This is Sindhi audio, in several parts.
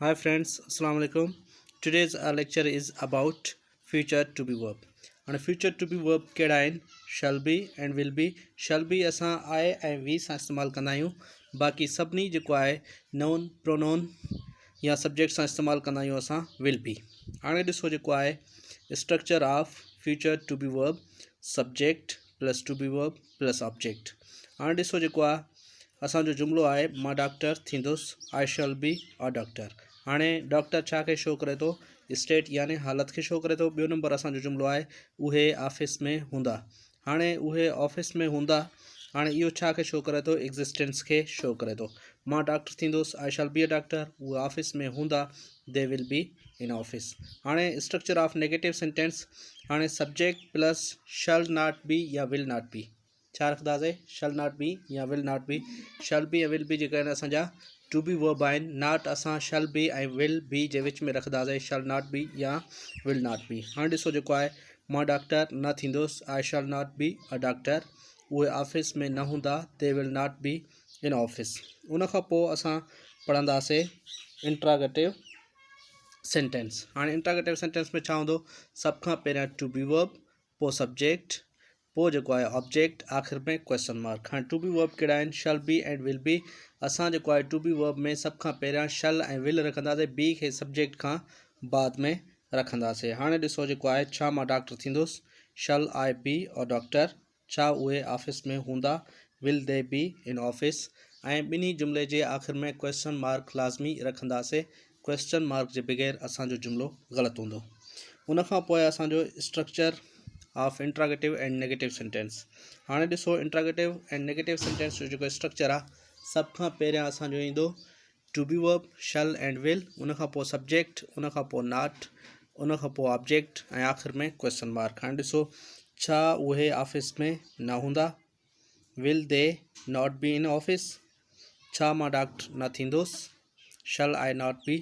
Hi friends, Assalamu alaikum. Today's lecture is about future to be verb. هاڻي future to be verb ڪهڙا آهن؟ Shall be and will be. Shall be اسان I ۽ we سان استعمال ڪندا آهيون، باقي سڀني جيڪو آهي نون، پرونون يا سبجيڪٽ سان استعمال ڪندا آهيون اسان will be. هاڻي ڏسو جيڪو آهي structure of future to be verb، subject plus to be verb plus object. هاڻي ڏسو جيڪو آهي اسان جو جملو آهي مان ڊاڪٽر ٿيندس، I shall be a doctor. هاڻي ڊاڪٽر ڇا کي شو ڪري ٿو؟ اسٽيٽ يعني حالت کي شو ڪري ٿو. ٻيو نمبر اسان جو جملو آهي اهي آفيس ۾ هوندا. هاڻي اهي آفيس ۾ هوندا، هاڻي اهو ڇا کي شو ڪري ٿو؟ ايگزسٽنس کي شو ڪري ٿو. مان ڊاڪٽر ٿيندس، I shall be a doctor. اهي آفيس ۾ هوندا، they will be in office. هاڻي اسٽرڪچر آف نيگيٽو سينٽينس، هاڻي subject plus shall not be يا will not be. ڇا رکنداسين؟ شل not be يا will not be. Shall be ۽ will be جيڪي آهن اسان جا ٽو بي ورب آهن. Not اسان شل بي ۽ will be جي وچ ۾ رکنداسين، شل not be يا will not be. هاڻي ڏسو جيڪو آهي مان ڊاڪٽر نه ٿيندس، I shall not be a doctor. اهي آفيس ۾ نه هوندا، they will not be in office. ان کان پوء اسان پڙهنداسين انٽراگيٽو سينٽينس. هاڻي انٽراگيٽو سينٽينس ۾ ڇا هوندو؟ سڀ کان پهريان ٽو بي ورب، پوء سبجيڪٽ، پوء جيڪو آهي آبجيڪٽ، آخر ۾ ڪويسچن مارڪ. هاڻي ٽو بي ورب ڪهڙا آهن؟ شل بي اينڊ will be. اسان جيڪو آهي ٽو بي ورب ۾ سڀ کان پهريان شل ۽ ول رکنداسين، بي کي سبجيڪٽ کان بعد ۾ رکنداسين. هاڻي ڏسو جيڪو آهي ڇا مان ڊاڪٽر ٿيندس؟ Shall I be a doctor. ڇا اهي آفيس ۾ هوندا؟ Will they be in office. ۽ ٻنهي جملي جي آخر ۾ ڪويسچن مارڪ لازمي رکنداسين. ڪويسچن مارڪ جي بغير اسان جو جملو غلط هوندو. ان کان پوء اسان جو structure of interrogative and negative sentence. هاڻي ڏسو انٽراگيٽو اينڊ نيگيٽو سينٽينس جو جيڪو اسٽرڪچر آ، سڀ کان پهريان اسان جو ايندو to be verb shall and will, ان کان پوء سبجيڪٽ، ان کان پوء not, ان کان پوء آبجيڪٽ ۽ آخر ۾ ڪويسچن مارڪ. هاڻي ڏسو ڇا اهي آفيس ۾ نه هوندا؟ Will they not be in office? ڇا مان ڊاڪٽر نه ٿيندس؟ Shall I not be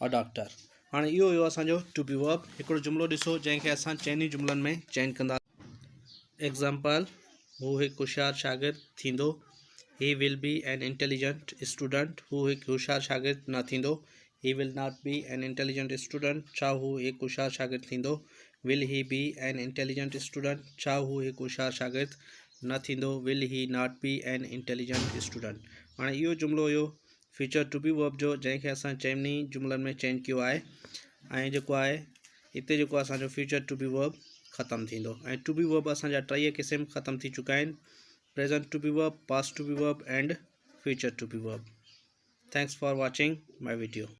a doctor? هاڻي اهو هيو اسان جو ٽو بي ورب. هڪڙو جملو ڏسو جنهن کي اسان چئني جملن ۾ چينج ڪندا. ايگزامپل، هو هڪ هوشيار شاگرد ٿيندو. He will be an intelligent student. هو هڪ هوشيار شاگرد نه ٿيندو. He will not be an intelligent student. ڇا هو هڪ هوشيار شاگرد ٿيندو؟ Will he be an intelligent student? ڇا هو هڪ هوشيار شاگرد نه ٿيندو؟ Will he not be an intelligent student? هاڻي اهو جملو هيو فيوچر ٽو بي ورب جو جنهن کي اسان چئني جملن ۾ چينج ڪيو آهي ۽ جيڪو آهي هتي جيڪو اسان جو فيوچر ٽو بي ورب ختم ٿيندو ۽ ٽو بي ورب اسان جا ٽئي قسم ختم ٿي چڪا آهن، present to be verb, past to be verb and future to be verb. Thanks for watching my video.